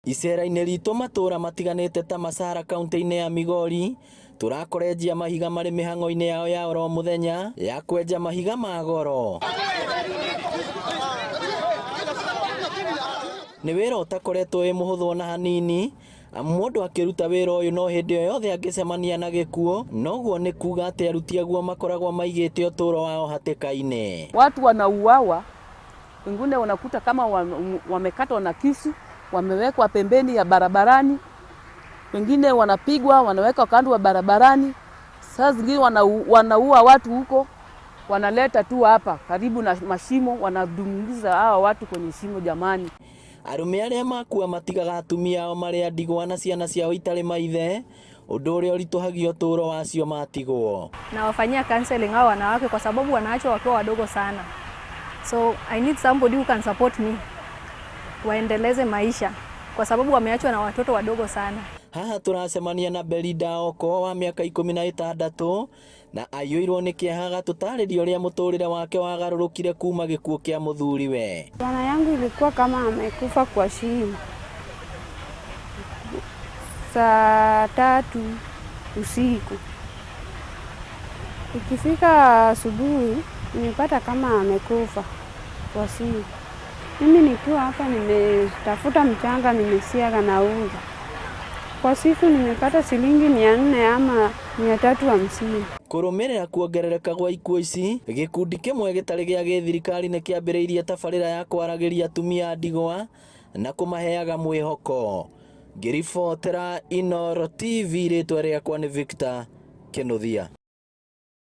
Icera-inĩ ritũ matũra matiganĩte ta Masara kaunti-inĩ ya Migori, tũrakora enji a mahiga marĩ mĩhang'o-inĩ yao ya oro mũthenya ya kwenja mahiga ma goro. Nĩ wĩra ũtakoretwo wĩ mũhũthũ ona hanini, amu mũndũ akĩruta wĩra ũyũ no hĩndĩ o yothe angĩcemania na gĩkuũ, noguo nĩ kuga atĩ aruti aguo makoragwo maigĩte ũtũũro wao hatĩka-inĩ. Watu wanauawa, wengine unakuta kama wamekatwa na kisu, wamewekwa pembeni ya barabarani, wengine wanapigwa, wanawekwa kando ya barabarani. Saa zingine wanaua watu huko, wanaleta tu hapa karibu na mashimo, wanadungiza hawa watu kwenye shimo. Jamani, Arũme arĩa makua matigaga atumia ao marĩ a ndigwa na ciana ciao itarĩ maithe, ũndũ ũrĩa ũritũhagia ũtũũro wacio matigwo. Nawafanyia counseling hao wanawake kwa sababu wanaachwa wakiwa wadogo sana. So I need somebody who can support me waendeleze maisha kwa sababu wameachwa na watoto wadogo sana. Haha tũracemania na Belinda Oko wa mĩaka 16 na aiyũirwo nĩ kĩeha agatũtarĩria ũrĩa mũtũrĩre wake wagarũrũkire kuma gĩkuũ kĩa mũthuriwe. Bwana yangu ilikuwa kama amekufa kwa shimo saa 3 usiku. Ikifika asubuhi nimepata kama amekufa kwa shimo. Mimi nikiwa hapa nimetafuta mchanga, nimesiaga nauza. Kwa siku nimepata shilingi 400 ama 350. Kũrũmĩrĩra kuongerereka gwa ikuũ ici, gĩkundi kĩmwe gĩtarĩ gĩa gĩthirikari nĩ kĩambĩrĩirie tabarĩra ya kwaragĩria atumia a ndigwa na kũmaheaga mwĩhoko. Ngĩribotera Inooro TV, rĩtwa rĩakwa nĩ Victor Kĩnuthia.